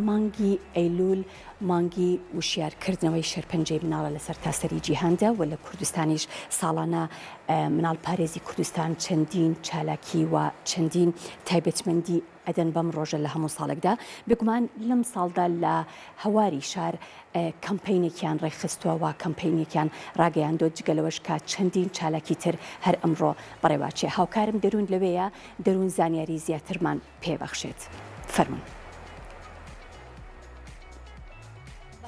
مانگی ئەیلول مانگی وشیارکردنەوەی شێرپەنجەی مناڵە لە سەرتاسەری جیهاندا و لە کوردستانیش ساڵانە مناڵپارێزی کوردستان چەندین چالاکی و چەندین تایبەتمەندی ئەدەن بەم ڕۆژە لە هەموو ساڵێکدا، بێگومان لەم ساڵدا لە هەواری شار کەمپەینێکیان ڕێکخستووە و کەمپەینێکیان ڕاگەیاندووە، جگە لەوەش کە چەندین چالاکی تر هەر ئەمڕۆ بەڕێوەچێ. هاوکارم دەروون لەوێیە، دەروون زانیاری زیاترمان پێ بەخشێت. فەرموون.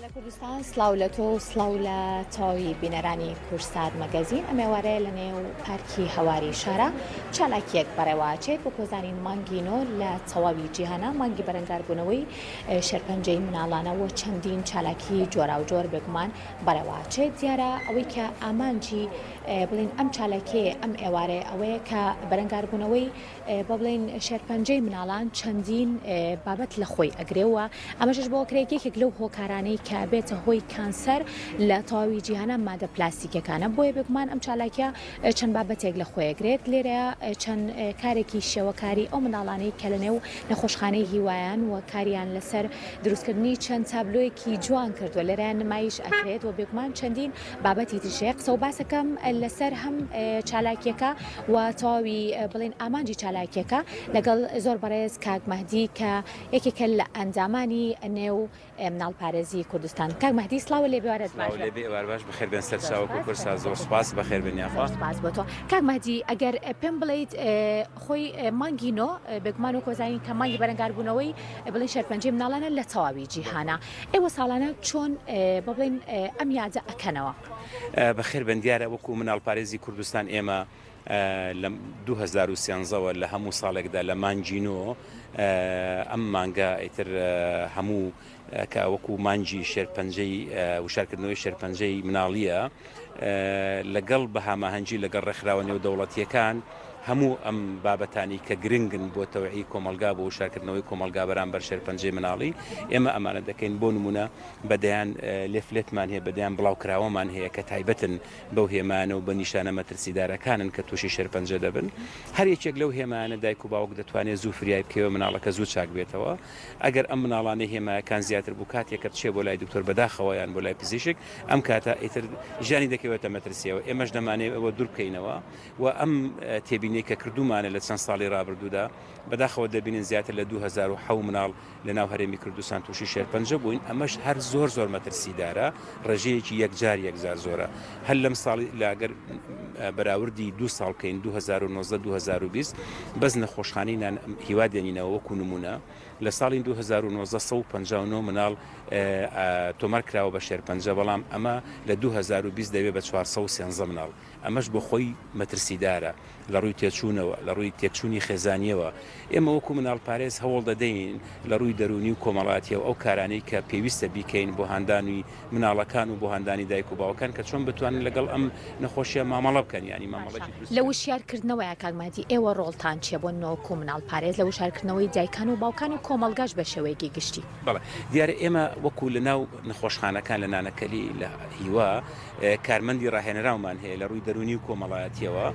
بەڵێ کوردستان سڵاو لە تۆ و سڵاو لە تەواوی بینەرانی کوردسات مەگەزین ئەم ئێوارەیە لە نێو پارکی هەواری شارە چالاکیەک بەڕێوەچێت بۆ کۆزانی مانگی نۆ لە تەواوی جیهانە مانگی بەرەنگاربوونەوەی شێرپەنجەی مناڵانە و چەندین چالاکی جۆراوجۆر بێگومان بەڕێوەچێت دیارە ئەوەی کە ئامانجی بڵین ئەم چالاکیە ئەم ئێوارەیە ئەوەیە کە بەرەنگاربوونەوەی با بڵێین شێرپەنجەی مناڵان چەندین بابەت لە خۆی ئەگرێ و ئەمەشش بۆ کرێت یەکێک لەو هۆکارانەی کە بێتە هۆی کانسەر لە تەواوی جیهانە مادە پلاستیکەکانە بۆیە بێگومان ئەم چالاکیە چەند بابەتێک لە خۆیەگرێت لێرە چەند کارێکی شێوەکاری ئەو مناڵانەی کە لە نێو نەخۆشخانەی هیوایان و کاریان لەسەر دروستکردنی چەند تابلۆیەکی جوان کردووە لێرە نمایش ئەکرێت و بێگومان چەندین بابەتی تریش هەیە قسە و باسەکەم لەسەر هەم چالاکیەکە و تەواوی بڵێن ئامانجی چالاکیەکە لەگەڵ زۆر بەڕێز کاک مەهدی کە یەکێکە لە ئەندامانی نێو مناڵپارێزی کوردستان کاک مەهدی سڵاو لێ بێوارت باش سڵاو لێ بێ ئێوار باش بەخێر بێن سەر چاوەکو کورسا زۆر سوپاس بەخێر بێن یاخوا سپاس بۆ تۆ کاک مەهدی ئەگەر پێم بڵێیت خۆی مانگی نۆ بێگومان وەکو زانین کە مانگی بەرەنگاربوونەوەی بڵێن شێرپەنجەی مناڵانە لە تەواوی جیهانە ئێوە ساڵانە چۆن بە بڵێن ئەم یادە ئەکەنەوە؟ بەخێر بن دیارە وەکو مناڵپارێزی کوردستان ئێمە لە 2013 وە لە هەموو ساڵێکدا لە مانگی نۆ ئەم مانگە ئیتر هەموو کە وەکو مانگی شێرپەنجەی وشارکردنەوەی شێرپەنجەی مناڵیە لەگەڵ بە هاماهەنگی لەگەڵ ڕێکخراوە نێودەوڵەتیەکان هەموو ئەم بابەتانی کە گرنگن بۆ تەوعی کۆمەڵگا بۆ وشارکردنەوەی کۆمەڵگا بەرامبەر شێرپەنجەی مناڵی ئێمە ئەمانە دەکەین بۆ نمونە بە دەیان لێفلێتمان هەیە بە دەیان بڵاوکراوەمان هەیە کە تایبەتن بەو هێمانە و بە نیشانە مەترسیدارەکانن کە تووشی شێرپەنجە دەبن هەر یەکێک لەو هێمانە دایک و باوک دەتوانێت زوو فریای بکەوێ مناڵەکە زوو چاک بێتەوە ئەگەر ئەم مناڵانەی هێمایەکان زیاتر بوو کاتێک کە بچێ بۆ لای دکتۆر بەداخەوە یان بۆ لای پزیشک ئەم کاتە ئیتر ژیانی دەکەوێتە مەترسیەوە ئێمەش دەمانەوێت ئەوە دوور بکەینەوە و ئەم تێبینیەی کە کردوومانە لە چەند ساڵی ڕابردوودا بەداخەوە دەبینین زیاتر لە 2007 مناڵ لە ناو هەرێمی کوردستان تووشی شێرپەنجە بووین ئەمەش هەر زۆر زۆر مەترسیدارە ڕێژەیەکی یەکجار یەکجار زۆرە هەر لەم ساڵی لاگەر بەراوردی دوو ساڵ بکەین 2019 2020 بەس نەخۆشخانەی نان هیوا دێنینەوە وەکو نمونە لە ساڵی 2019 159 مناڵ تۆمار کراوە بە شێرپەنجە بەڵام ئەمە لە 2020 دەبێ بە 413 مناڵ ئەمەش بۆ خۆی مەترسیدارە لە ڕووی تێچوونەوە، لە ڕووی تێکچوونی خێزانییەوە. ئێمە وەکو مناڵپارێز هەوڵ دەدەین لە ڕووی دەروونی و کۆمەڵاتییەوە ئەو کارانەی کە پێویستە بیکەین بۆ هاندانی مناڵەکان و بۆ هاندانی دایک و باوکان کە چۆن بتوانن لەگەڵ ئەم نەخۆشییە مامەڵە بکەن یانی باشە مامەڵەیەکی دروست لە بکەن. وشیارکردنەوەیا کاک مەهدی ئێوە ڕۆڵتان چیە بۆ نۆک و مناڵپارێز لە وشارکردنەوەی دایکان و باوکان و کۆمەڵگاش بە شێوەیەکی گشتی؟ بەڵێ دیارە ئێمە وەکو لە ناو نەخۆشخانەکان لە نانەکەلی لە هیوا کارمەندی ڕاهێنراومان هەیە لە ڕووی دەروونی و کۆمەڵایەتیەوە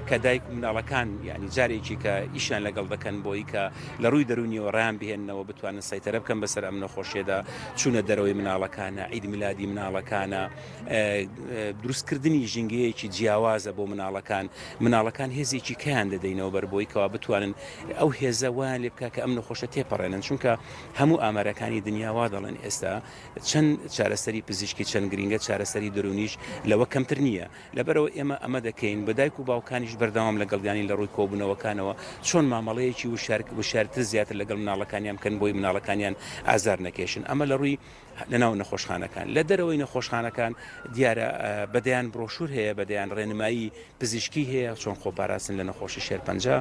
کە دایک و مناڵەکان یعنی جارێکی کە ئیشیان لەگەڵ دەکەن بۆی کە لە ڕووی دەروونیەوە ڕایان بهێننەوە بتوانن سەیتەرە بکەن بەسەر ئەم نەخۆشیەدا چوونە دەرەوەی مناڵەکانە عید میلادی مناڵەکانە دروستکردنی ژینگەیەکی جیاوازە بۆ مناڵەکان مناڵەکان هێزێکی کەیان دەدەینەوە بەر بۆی کەوا بتوانن ئەو هێزە وایان لێ بکە کە ئەم نەخۆشە تێپەڕێنن چونکە هەموو ئامارەکانی دنیا وا دەڵێن ئێستا چەند چارەسەری پزیشکی چەند گرینگە چارەسەری دەروونیش لەوە کەمتر نییە لەبەرئەوە ئێمە ئەمە دەکەین بە دایک و باوکانیش بەردەوام لەگەڵیانین لە ڕووی کۆبوونەوەکانەوە چۆن مامەڵەیەکی وشار وشارتر زیاتر لەگەڵ مناڵەکانیان بکەن بۆی مناڵەکانیان ئازار نەکێشن ئەمە لە ڕووی لەناو نەخۆشخانەکان لە دەرەوەی نەخۆشخانەکان دیارە بەدەیان بڕۆشور هەیە بەدەیان ڕێنمایی پزیشکی هەیە چۆن خۆپاراستن لە نەخۆشی شێرپەنجە،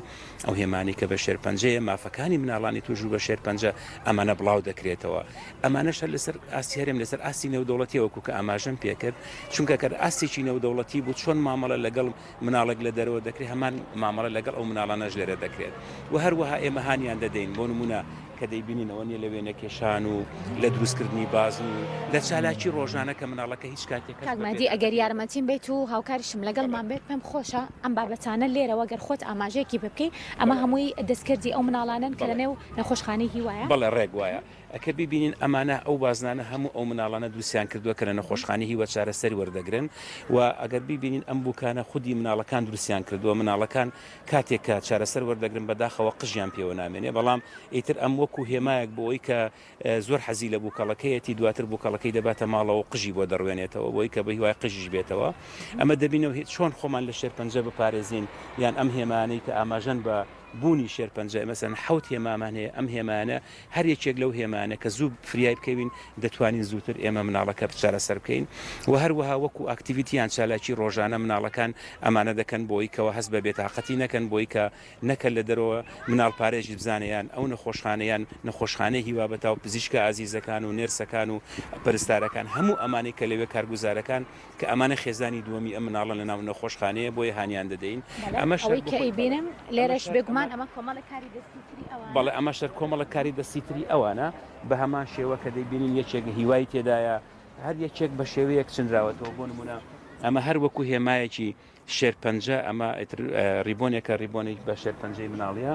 ئەو هێمانەی کە بە شێرپەنجەیە، مافەکانی مناڵانی تووشبوو بە شێرپەنجە، ئەمانە بڵاو دەکرێتەوە. ئەمانەش هەر لەسەر ئاستی هەرێم، لەسەر ئاستی نێودەوڵەتییە وەکو کە ئاماژەم پێکرد، چونکە گەر ئاستێکی نێودەوڵەتی بوو چۆن مامەڵە لەگەڵ مناڵێک لە دەرەوە دەکرێت، هەمان مامەڵە لەگەڵ ئەو مناڵانەش لێرە دەکرێت. و هەروەها ئێمە هانیان دەدەین، بۆ نموونە کە دەیبینین ئەوە نییە لە وێنەکێشان و لە دروستکردنی بازن و لە چالاکی ڕۆژانە کە مناڵەکە هیچ کاتێک هەست کاک بە مەهدی ئەگەر بێزاری یارمەتیم بیت و هاوکاریشم لەگەڵمان بێت پێم خۆشە ئەم بابەتانە لێرەوە گەر خۆت ئاماژەیەکی پێ بکەی ئەمە بەڵێ هەمووی دەستکردی ئەو مناڵانەن کە بەڵێ لەنێو نەخۆشخانەی هیوایە؟ بەڵێ ڕێک وایە. ئەکە بیبینین ئەمانە ئەو بازنانە هەموو ئەو مناڵانە دروستیان کردووە کە لە نەخۆشخانەی هیوا چارەسەر وەردەگرن و ئەگەر بیبینین ئەم بووکانە خودی مناڵەکان دروستیان کردووە مناڵەکان کاتێک کە چارەسەر وەردەگرن بەداخەوە قژیان پێوە نامێنێ بەڵام ئیتر ئەم وەکو هێمایەک بۆ ئەوی کە زۆر حەزی لە بووکەڵەکەیەتی دواتر بووکەڵەکەی دەباتە ماڵەوە و قژی بۆ دەڕوێنێتەوە بۆی کە بە هیوای قژیش بێتەوە ئەمە دەبینەوە چۆن خۆمان لە شێرپەنجە بپارێزین یان ئەم هێمانەی کە ئاماژەن بە بوونی شێرپەنجە مەسەلەن حەوت هێمامان هەیە ئەم هێمانە هەر یەکێک لەو هێمانە کە زوو فریای بکەوین دەتوانین زووتر ئێمە مناڵەکە چارەسەر بکەین و هەروەها وەکو activity یان چالاکی ڕۆژانە مناڵەکان ئەمانە دەکەن بۆی کەەوە هەست بە بێتاقەتی نەکەن بۆی کە نەکەن لە دەرەوە مناڵ پارێژی بزانێ یان ئەو نەخۆشخانە یان نەخۆشخانەی هیوا بەتاو پزیشکە ئازیزەکان و nurse ەکان و پەرستارەکان هەموو ئەمانەی کە لەوێ کارگوزارەکان کە ئەمانە خێزانی دووەمی ئەم مناڵەن لە ناو نەخۆشخانەیە بۆیە هانیان دەدەین ئەمەش ئەوەی کە ئەیبینم لێرەش بێگومان ئەمە کۆمەڵێک کاری دەستی تری ئەوانە. بەڵێ ئەمەش هەر کۆمەڵێک کاری دەستی تری ئەوانە بە هەمان شێوە کە دەیبینین یەکێک هیوای تێدایە هەر یەکێک بە شێوەیەک چنراوەتەوە بۆ نمونە ئەمە هەر وەکو هێمایەکی شێرپەنجە ئەمە ئیتر ریبۆنێکە ریبۆنێک بە شێرپەنجەی مناڵیە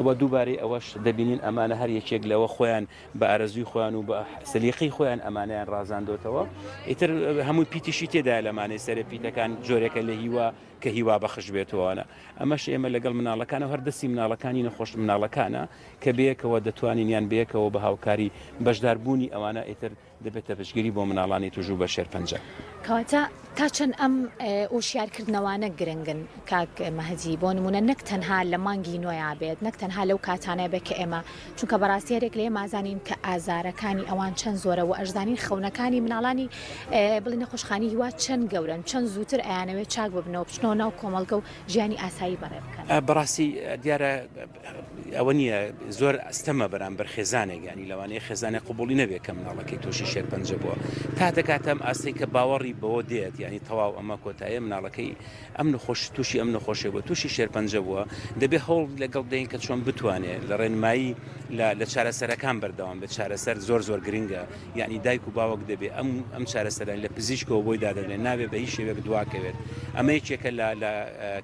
و دووبارەی ئەوەش دەبینین ئەمانە هەر یەکێک لەوە خۆیان بە ئارەزووی خۆیان و بە سەلیقەی خۆیان ئەمانەیان ڕازاندۆتەوە ئیتر هەمووی پیتیشی تێدایە لەمانەی سەرێ پیتەکان جۆرێکە لە هیوا کە هیوا بەخش بێتەوەە ئەمەش ئێمە لەگەڵ مناڵەکانە هەر دەستی مناڵەکانی نەخۆش مناڵەکانە کە بەیەکەوە دەتوانین یان بەیەکەوە بە هاوکاری بەشداربوونی ئەوانە ئیتر دەبێتە پشتگیری بۆ مناڵانی توشبوو بە شێرپەنجە. کەواتە تا چەند ئەم وشیارکردنەوانە گرنگن کاک مەهدی، بۆ نموونە نەک تەنها لە مانگی نۆیا بێت، نەک تەنها لەو کاتانە بێت کە ئێمە، چونکە بەڕاستی هەرێک لە ئێمە ئەزانین کە ئازارەکانی ئەوان چەند زۆرە و ئەشزانین خەونەکانی مناڵانی بڵێ نەخۆشخانەی هیوا چەند گەورەن، چەند زووتر ئەیانەوێت چاک ببنەوە بچنەوە ناو کۆمەڵگە و ژیانی ئاسایی بەڕێ بکەن. بەڕاستی دیارە ئەوە نییە زۆر ئەستەمە بەرامبەر خێزانێک ینی لەوانەیە خێزانێک قوبولی نەبێت کە مناڵەکەی تووشی شێرپەنجە بووە تا دەگاتە ئەم ئاستەی کە باوەڕی بەوە دێت ینی تەواو ئەمە کۆتایە مناڵەکەی ئەم نەخۆش تووشی ئەم نەخۆشی بووە تووشی شێرپەنجە بووە دەبێ هەوڵ لەگەڵ بدەین کە چۆن بتوانێت لە ڕێنمایی لە چارەسەرەکان بەردەوام بێت چارەسەر زۆر زۆر گرنگە یعنی دایک و باوەک دەبێ ئەم ئەم چارەسەران لە پزیشکەوە بۆی دادەنێن نابێ بە هیچ شێوەیەک دواکەوێت ئەمە یەکێکە لە لە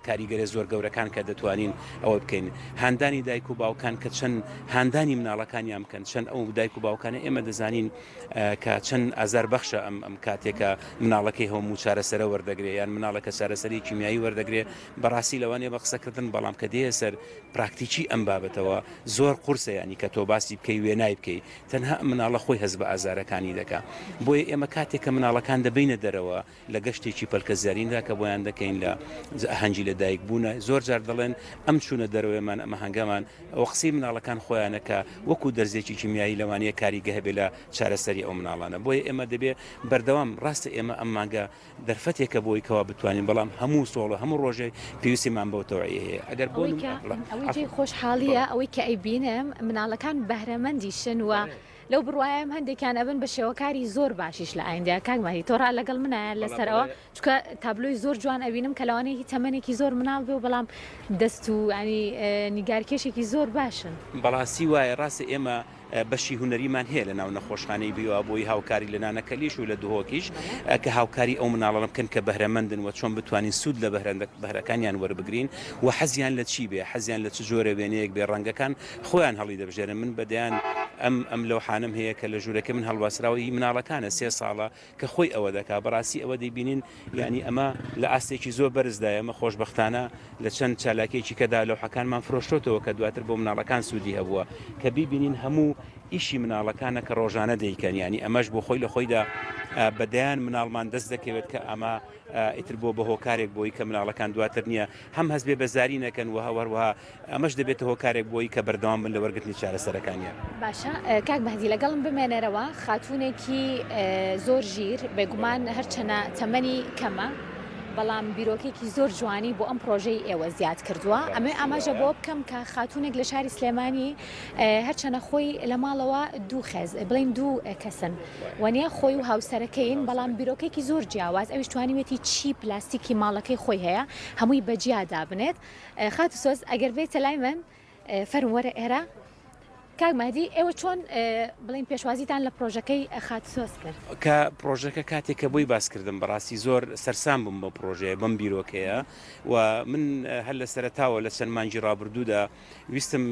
کاریگەرە زۆر گەورەکان کە دەتوانین ئەوە بکەین هاندانی دایک و باوکان کە چەند هاندانی مناڵەکانیان بکەن چەند ئەو دایک و باوکانە ئێمە دەزانین کە چەند ئازار بەخشە ئەم ئەم کاتێکە مناڵەکەی هەموو چارەسەرە وەردەگرێ یان مناڵەکە چارەسەری کیمیایی وەردەگرێ بەڕاستی لەوانەیە بە قسەکردن بەڵام کە دێیە سەر پراکتیکی ئەم بابەتەوە زۆر قورسە ینی کە تۆ باسی بکەی وێنای بکەی تەنها ئەم مناڵە خۆی هەست بە ئازارەکانی دەکا بۆیە ئێمە کاتێک کە مناڵەکان دەبینە دەرەوە لە گەشتێکی پەلکە زێریندا کە بۆیان دەکەین لە ئاهەنگی لە دایک بوونە زۆر جار دەڵێن ئەم چوونە دەرەوەیمان ئەم ئاهەنگەمان ئەوە قسەی مناڵەکان خۆیانە کە وەکو دەرزێکی کیمیایی لەوانەیە کاریگە هەبێ لە چارەسەری ئەو مناڵانە بۆیە ئێمە دەبێ بەردەوام ڕاستە ئێمە ئەم مانگە دەرفەتێکە بۆی کەوا بتوانین بەڵام هەموو سۆڵ و هەموو ڕۆژێک پێویستیمان بەو تەوعیە هەیە ئەگەر بۆ ئەوەی جێی خۆشحاڵیە ئەوەی کە ئەیبینم مناڵەکان بەهرەمەندیشن و لەو بڕوایەم هەندێکیان ئەبن بە شێوەکاری زۆر باشیش لە ئایندەیا کاک مەهدی تۆ ڕا لەگەڵ منایە لەسەر ئەوە چونکە تابلۆی زۆر جوان ئەبینم کە لەوانەیە هی تەمەنێکی زۆر مناڵ بێ و بەڵام دەست و ینی نیگارکێشێکی زۆر باشن. بەڕاستی وایە ڕاستە ئێمە بەشی هونەریمان هەیە لە ناو نەخۆشخانەی بیوا بۆی هاوکاری لە نانەکەلیش و لە دهۆکیش کە هاوکاری ئەو مناڵانە بکەن کە بەهرەمەندن و چۆن بتوانین سوود لە بەهرەکانیان وەربگرین و حەزیان لە چی بێ حەزیان لە چ جۆرە وێنەیەک بێ ڕەنگەکان خۆیان هەڵیدەبژێرن من بە دەیان ئەم ئەم لەوحانەم هەیە کە لە ژوورەکەی من هەڵواسراوە هی مناڵەکانە سێ ساڵە کە خۆی ئەوە دەکا بەڕاستی ئەوە دەیبینین یانی ئەمە لە ئاستێکی زۆر بەرزدایە ئەمە خۆشبەختانە لە چەند چالاکیەکی کەدا لەوحەکانمان فرۆشتۆتەوە کە دواتر بۆ مناڵەکان سوودی هەبووە کە بیبینین هەموو ئیشی مناڵەکانە کە ڕۆژانە دەیکەن یانی ئەمەش بۆ خۆی لە خۆیدا بە دەیان مناڵمان دەست دەکەوێت کە ئەمە ئیتر بۆ بە هۆکارێک بۆی کە مناڵەکان دواتر نییە هەم هەست بێ بەزاری نەکەن و هەوەروەها ئەمەش دەبێتە هۆکارێک بۆی کە بەردەوام بن لە وەرگرتنی چارەسەرەکانیان. باشە کاک مەهدی لەگەڵم بمێنەرەوە خاتوونێکی زۆر ژیر بێگومان هەرچەنە تەمەنی کەمە بەڵام بیرۆکێکی زۆر جوانی بۆ ئەم پرۆژەی ئێوە زیاد کردووە ئەمێ ئاماژە بۆ بکەم کە خاتوونێک لە شاری سلێمانی هەرچەنە خۆی لە ماڵەوە دوو خێز بڵین دوو کەسن وەنیە خۆی و هاوسەرەکەین بەڵام بیرۆکێکی زۆر جیاواز ئەویش توانیوێتی چی پلاستیکی ماڵەکەی خۆی هەیە هەمووی بەجیا دابنێت خاتوو سۆز ئەگەر بێیتە لای من فەرموو وەرە ئێرە. کاک مەهدی ئێوە چۆن بڵێین پێشوازیتان لە پرۆژەکەی خاتسۆز کرد؟ کە پرۆژەکە کاتێک کە بۆی باس کردم بەڕاستی زۆر سەرسام بووم بەم پرۆژەیە بەم بیرۆکەیە و من هەر لە سەرەتاوە لە چەند مانگی ڕابردوودا ویستم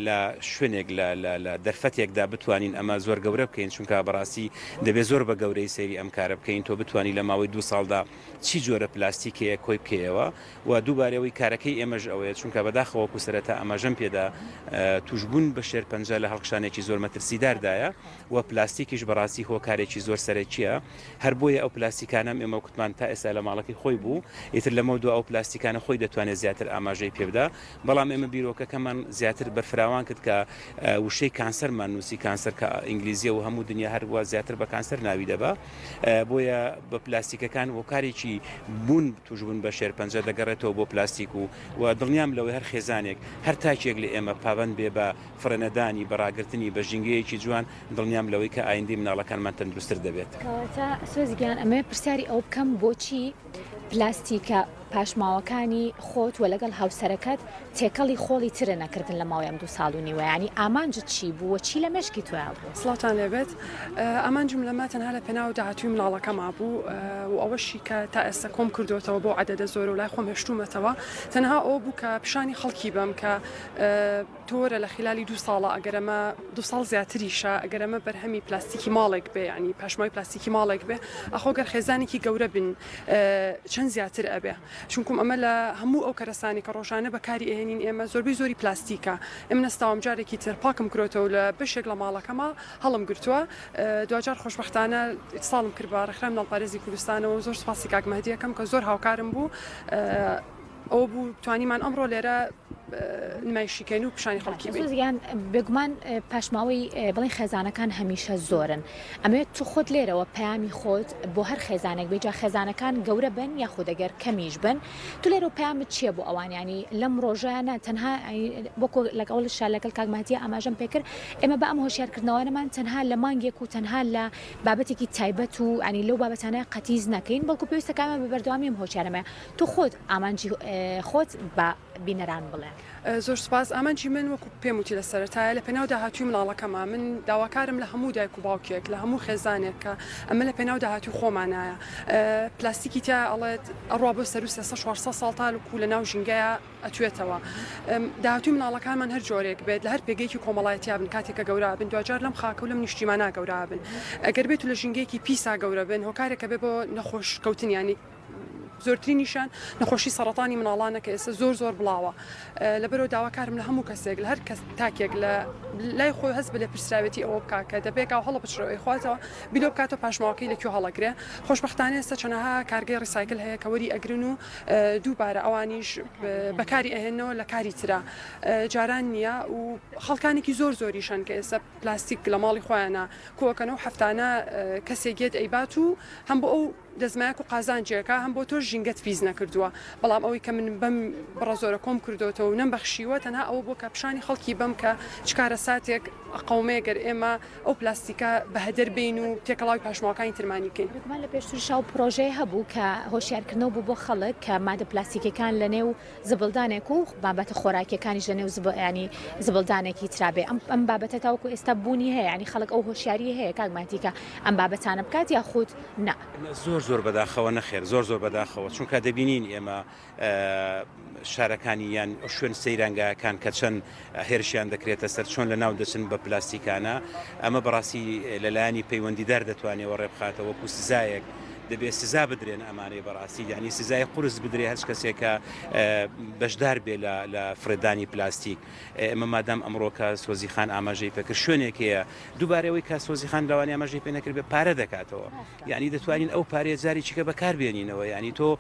لە شوێنێک لە لە دەرفەتێکدا بتوانین ئەمە زۆر گەورە بکەین چونکە بەڕاستی دەبێت زۆر بە گەورەی سەیری ئەم کارە بکەین تۆ بتوانی لە ماوەی دوو ساڵدا چی جۆرە پلاستیکەیە کۆی بکەیەوە و دووبارە ئەوەی کارەکەی ئێمەش ئەوەیە چونکە بەداخەوە وەکو سەرەتا ئاماژەم پێدا توشبوون بە شێرپەنجە لە هەڵکشانێکی زۆر مەترسیداردایە و پلاستیکیش بەڕاستی هۆکارێکی زۆر سەرەکیە هەر بۆیە ئەو پلاستیکانەم ئێمە کوتمان تا ئێستا لە ماڵەکەی خۆی بوو ئیتر لەمە دو ئەو پلاستیکانە خۆی دەتوانێت زیاتر ئاماژەی پێبدا بەڵام ئێمە بیرۆکەکەمان زیاتر بەرفراوان کرد کە وشەی کانسەرمان نووسی کانسەر کە ئینگلیزیە و هەموو دنیا هەروە زیاتر بە کانسەر ناوی دەبا بۆیە بە پلاستیکەکان هۆکارێکی بوون توشبوون بە شێرپەنجە دەگەڕێتەوە بۆ پلاستیک و و دڵنیام لەوەی هەر خێزانێک هەر تاکێک لە ئێمە پابەند بێ بە فڕێنەدانی بە ڕاگرتنی بە ژینگەیەکی جوان دڵنیام لەوەی کە ئایندەی مناڵەکانمان تەندروستتر دەبێت. کەواتە سۆز گیان ئەمەوێ پرسیاری ئەوە بکەم بۆچی پلاستیکە پاشماوەکانی خۆت و لەگەڵ هاوسەرەکەت تێکەڵی خۆڵی ترە نەکردن لە ماوەی ئەم دوو ساڵ و نیوە یانی ئامانجت چی بوو و چی لە مێشکی تۆیا بوو؟ سڵاوتان لێبێت ئامانجم لەمە تەنها لە پێناو داهاتووی مناڵەکەما بوو و ئەوەشی کە تا ئێستا کۆم کردوێتەوە بۆ عەدەدە زۆر و لای خۆم هێشتوومەتەوە تەنها ئەوە بوو کە پیشانی خەڵکی بەم کە تۆرە لە خلالی دوو ساڵە ئەگەر ئەمە دوو ساڵ زیاتریشە ئەگەر ئەمە بەرهەمی پلاستیکی ماڵێک بێ ینی پاشماوەی پلاستیکی ماڵێک بێ ئەخۆ گەر خێزانێکی گەورە بن چەند زیاتر ئەبێ چونکوم ئەمە لە هەموو ئەو کەرەسانی کە ڕۆژانە بەکاری ئەهێنین ئێمە زۆربەی زۆری پلاستیکە ئێمە نەستاوم جارێکی تر پاکم کرۆتەوە لە بەشێک لە ماڵەکەما هەڵم گرتووە دواجار خۆشبەختانە ئیتساڵم کرد بە ڕێکخراوی مناڵپارێزی کوردستانەوە زۆر سوپاسی کاک مەهدی ئەکەم کە زۆر هاوکارم بوو ئەوە بوو توانیمان ئەمڕۆ لێرە نمایشی کەین و پیشانی خەڵکی بین. سۆز گیان بێگومان پاشماوەی بڵێن خێزانەکان هەمیشە زۆرن ئەمەوێت تو خۆت لێرەوە پەیامی خۆت بۆ هەر خێزانێک بێ جا خێزانەکان گەورە بن یاخود ئەگەر کەمیش بن تو لێرەوە پەیامت چییە بۆ ئەوان یانی لەم ڕۆژە نا تەنها وەکو لەگەڵ لەگەڵ کاک مەهدیە ئاماژەم پێکرد ئێمە بە ئەم هۆشیارکردنەوانەمان تەنها لە مانگێک و تەنها لە بابەتێکی تایبەت و ینی لەو بابەتانە قەتیز نەکەین بەڵکو پێویستە کە ئێمە بە بەردەوامی ئەم هۆشیارەمە تۆ خۆت ئامانجی خۆت بە بینەران بڵێ. زۆر سوپاس ئامانجی من وەکو پێم وتی لە سەرەتایە لە پێناو داهاتووی مناڵەکەمە من داواکارم لە هەموو دایک و باوکێک لە هەموو خێزانێک کە ئەمە لە پێناو داهاتووی خۆمانایە پلاستیکی تیا ئەڵێت ئەڕوا بۆ سەرو 300 400 ساڵ تالوکو لە ناو ژینگەیە ئەتوێتەوە داهاتووی مناڵەکانمان هەر جۆرێک بێت لە هەر پێگەیەکی کۆمەڵایەتیا بن کاتێک کە گەورە بن دواجار لەم خاکە و لەم نیشتیمانە گەورە بن ئەگەر بێت و لە ژینگەیەکی پیسا گەورە بن هۆکارێکە بێ بۆ نەخۆش کەوتنیانی زۆرترینیشیان نەخۆشی سەڕەتانی مناڵانە کە ئێستا زۆر زۆر بڵاوە لەبەرەوە داواکارم لە هەموو کەسێک لە هەر کەس تاکێک لە لای خۆی هەست بە لێپرسراوێتی ئەوە بکا کە دەبێت گاو هەڵبچڕێ ئەی خواتەوە بیلۆ بکاتەوە پاشماوەکەی لە کوێ هەڵەگرێ خۆشبەختانە ئێستا چەنەها کارگەی ڕیسایکل هەیە کە وەری ئەگرن و دووبارە ئەوانیش بەکاری ئەهێنەوە لە کاری ترا جاران نییە و خەڵکانێکی زۆر زۆریشن کە ئێستا پلاستیک لە ماڵی خۆیانە کۆکەنەوە هەفتانە کەسێک یەت ئەیبات و هەم بۆ ئەو دەستمایەک و قازانجێکە هەم بۆ تۆش ژینگەت پیس نەکردووە، بەڵام ئەوەی کە من بەم بڕە زۆرە کۆم کردۆتەوە و نەمبەخشیوە تەنها ئەوە بووە کە پیشانی خەڵکی بەم کە چ کارەساتێک ئەقەومێ گەر ئێمە ئەو پلاستیکە بە هەدەر بێین و تێکەڵاوی پاشماوەکانی ترمانی بکەین. بێگومان لە پێشتریشا ئەو پڕۆژەیە هەبوو کە هۆشیارکردنەوە بوو بۆ خەڵک کە مادە پلاستیکیەکان لە نێو زبڵدانێک و بابەتە خۆراکیەکانیش لە نێو ینی زبڵدانێکی ترا بێ ئەم ئەم بابەتە تاوەکو ئێستا بوونی هەیە ینی خەڵک ئەو هۆشیاریە هەیە کاک مەهدی کە ئەم بابەتانە بکات یاخود نا؟ زۆر زۆر بەداخەوە نەخێر زۆر زۆر بەداخەوە چونکە دەبینین ئێمە شارەکانی یان شوێن سەیرانگاکان کە چەند هێرشیان دەکرێتە سەر چۆن لە ناو دەچن بە پلاستیکانە ئەمە بەڕاستی لەلایەنی پەیوەندیدار دەتوانێت ڕێبخاتە وەکو سزایەک دەبێت سزا بدرێن ئەمانەی بەڕاستی یعنی سزای قورس بدرێ هەچ کەسێکە بەشدار بێ لە فرێدانی پلاستیک ئێمە مادام ئەمڕۆکە سۆزی خان ئاماژەی پێکرد شوێنێک هەیە دووبارەوەی کە سۆزی خان لەوانی ئاماژەی پێ نەکرد بێ پارە دەکاتەوە یعنی دەتوانین ئەو پارەیە جارێکیکە بەکاربێنینەوە یعنی تۆ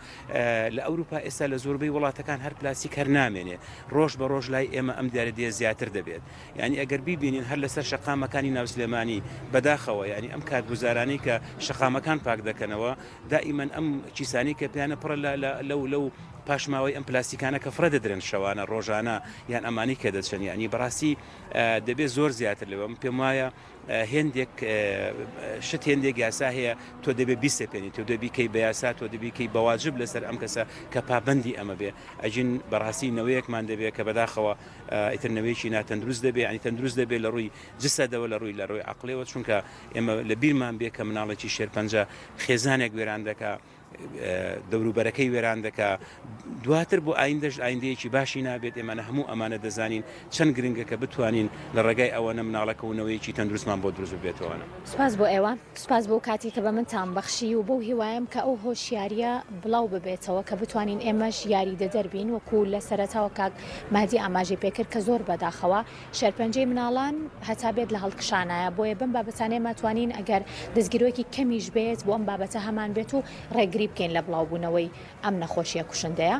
لە ئەوروپا ئێستا لە زۆربەی وڵاتەکان هەر پلاستیک هەر نامێنێ ڕۆژ بە ڕۆژ لای ئێمە ئەم دیارە دێ زیاتر دەبێت یانی ئەگەر بیبینین هەر لەسەر شەقامەکانی ناو سلێمانی بەداخەوە یانی ئەم کارگوزارانەی کە شەقامەکان پاک دەکەنەوە دائیمەن ئەم کیسانەی کە پێیانە پڕە لە لە لەو لەو پاشماوەی ئەم پلاستیکانە کە فڕێ دەدرێن شەوانە ڕۆژانە یان ئەمانەی کە دەچن یانی بەڕاستی دەبێت زۆر زیاتر لەوە من پێم وایە. هێندێک شت هێندێک یاسا هەیە تۆ دەبێ بیسەپێنی تۆ دەبی کەی بە یاسا تۆ دەبی کەی بەواجب لەسەر ئەم کەسە کە پابندی ئەمە بێ ئەجین بەڕاستی نەوەیەکمان دەبێت کە بەداخەوە ئیتر نەوەیەکی ناتەندروست دەبێ ینی تەندروست دەبێت لە ڕووی جسەدەوە لە ڕووی لە ڕووی عقلەوە چونکە ئێمە لە بیرمان بێ کە مناڵێکی شێرپەنجە خێزانێک وێران دەکا دەوروبەرەکەی وێران دەکا دواتر بۆ ئایندەش ئایندەیەکی باشی نابێت ئێمانە هەموو ئەمانە دەزانین چەند گرنگە کە بتوانین لە ڕێگای ئەوەنە مناڵەکە و نەوەیەکی تەندروستمان بۆ دروست ببێتەوەنە. سوپاس بۆ ئێوە، سوپاس بۆ کاتی کە بە منتان بەخشی و بەو هیوایەم کە ئەو هۆشیاریە بڵاو ببێتەوە کە بتوانین ئێمەش یاریدەدەر بین وەکو لە سەرەتاوە کاک مەهدی ئاماژەی پێکرد کە زۆر بەداخەوە شێرپەنجەی مناڵان هەتا بێت لە هەڵکشانایە، بۆیە بەم بابەتانە ئێمە توانین ئەگەر دەستگیرۆیەکی کەمیش بێت بۆ ئەم بابەتە هەمان بێت و ڕێگری بکەین لە بڵاوبوونەوەی ئەم نەخۆشیە کوشندەیە.